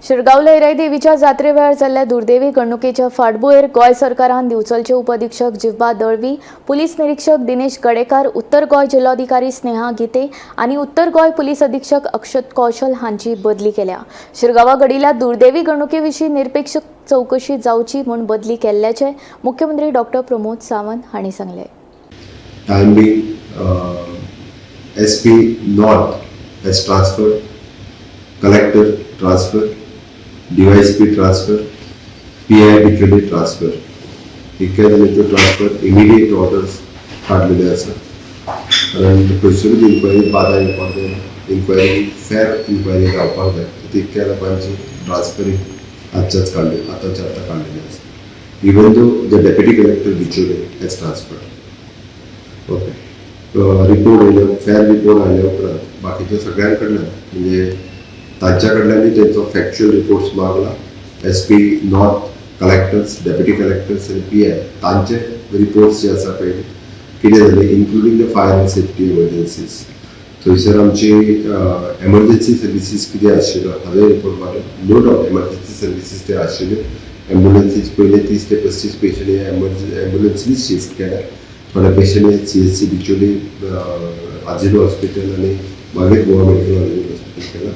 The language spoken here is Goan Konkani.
शिरगांव लयराई देवीच्या जात्रे वेळार जाल्ल्या दुर्दैवी घडणुकेच्या फाटभुंयेर गोंय सरकारान दिवचलचे उपअधिक्षक जिवबा दळवी, पुलीस निरीक्षक दिनेश गडेकार, उत्तर गोंय जिल्लोधिकारी स्नेहा गीते आनी उत्तर गोंय पुलीस अधीक्षक अक्षत कौशल हांची बदली केल्या. शिरगांवा घडिल्ल्या दुर्दैवी घडणुके विशीं निरपेक्ष चवकशी जावची म्हूण बदली केल्ल्याचें मुख्यमंत्री डॉक्टर प्रमोद सावंत हांणी सांगलें. Time being, SP North has transferred, Collector transfer, DYSP transfer, PI Bicholim transfer. इतक्या जाणांच्यो ट्रान्सफर इमिडिएट ऑर्डर्स काडलेले आसा, कारण खंयसरूच इन्क्वायरी बादा येवपाक जायना, इन्क्वायरी फेर इन्क्वायरी जावपाक जाय. तितक्या लोकांची ट्रान्सफरींग आजच्याच काडली, आतांच्या आतां काडलेली आसा, even though the Deputy Collector Bicholim has transferred. Okay, report येयलो, फेर रिपोर्ट आयल्या उपरांत बाकीच्या सगळ्यां कडल्यान, म्हणजे तांच्या कडल्यानूय तेंचो फॅक्च्युअल रिपोर्ट्स मागला. SP North, Collectors, Deputy Collectors आनी पीआय तांचे रिपोर्ट्स जे आसा पळय, कितें जालें, including the fire and safety emergencies, थंयसर आमची एमर्जन्सी सर्विसीस कितें आशिल्ल्यो हाजोय रिपोर्ट मागला. नो डावट एमर्जन्सी सर्विसीस ते आशिल्ल्यो. एम्बुलन्सीस पयले 30 ते 35 पेशंट हे एम्बुलन्सीनी शिफ्ट केल्या. थोडे patient CHC Bicholim, Asilo hospital आनी मागीर गोवा मेडिकल कॉलेज हॉस्पिटल केला.